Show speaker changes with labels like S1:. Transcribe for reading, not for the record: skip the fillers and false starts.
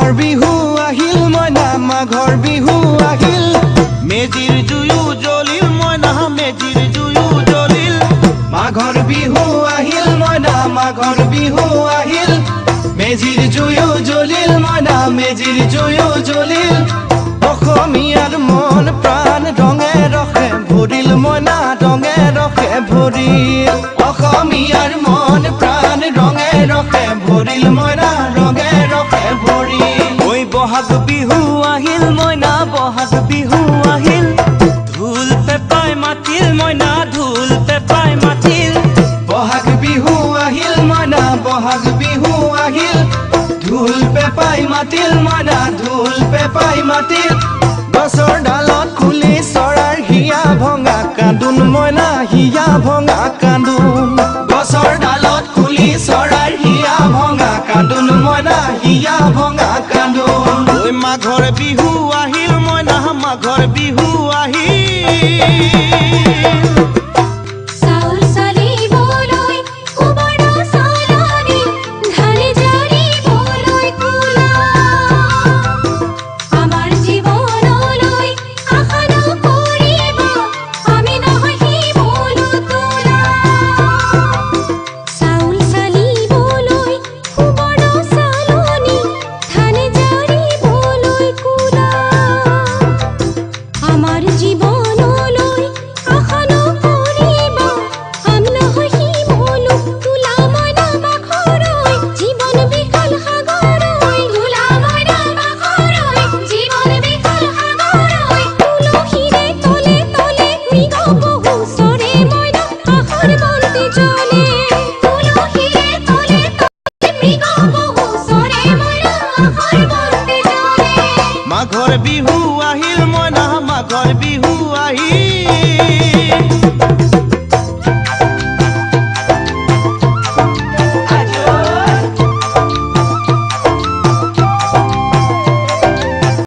S1: মাঘৰ বিহু আহিল মইনা, মাঘৰ বিহু আহিল।
S2: মেজিৰ জুয়ো জ্বলিল মইনা, মেজিৰ জুয়ো জ্বলিল।
S1: মাঘৰ বিহু আহিল মইনা, মাঘৰ বিহু আহিল। মেজিৰ জুয়ো জ্বলিল মইনা, মেজিৰ জুয়ো জ্বলিল। অসমীয়াৰ মন প্ৰাণ ৰঙে ৰসে ভৰিল মইনা, ৰঙে ৰসে ভৰিল। অসমীয়াৰ মন প্ৰাণ ৰঙে ৰসে ভৰিল মইনা, ৰঙে ৰসে ভৰিল।
S2: ঐ বহাগ বিহু আহিল মইনা, বহাগ বিহু আহিল। ঢোল পেপাই মাতিল মইনা, ঢোল পেপাই মাতিল।
S1: বহাগ বিহু আহিল মইনা, বহাগ বিহু আহিল। ঢোল পেপাই মাতিল মইনা, ঢোল পেপাই মাতিল। গছৰ ডালত কুলি চৰাইৰ হিয়া ভঙা কান্দোন মইনা, হিয়া ভঙা কান্দোন। গছৰ ডালত কুলি চৰাইৰ হিয়া ভঙা কান্দোন মইনা, হিয়া ভঙা কান্দোন।
S2: ঐ মাঘৰ বিহু আহিল মইনা, মাঘৰ বিহু আহিল।
S3: চাউল চালিবলৈ সুবৰ্ণ চালনী, ধান জাৰিবলৈ কুলা। আমাৰ জীৱনলৈ আশা নকৰিব, আমি নহয় শিমলু তুলা। চাউল চালিবলৈ সুবৰ্ণ চালনী, ধান জাৰিবলৈ কুলা। আমাৰ জীৱনলৈ আশা নকৰিব, আমি নহয় শিমলু তুলা। মইনা বাখৰৈ জীৱন বিশাল সাগৰৈ, তুলা মইনা বাখৰৈ জীৱন বিশাল সাগৰৈ। তুলসীৰে তলে তলে মৃগ পহু চৰে মইনা, আশাৰ বন্তি জ্বলে। তুলসীৰে তলে তলে মৃগ পহু চৰে মইনা, আশাৰ বন্তি জ্বলে।
S2: মাঘৰ বিহু আহিল মইনা, মাঘৰ বিহু আহিল।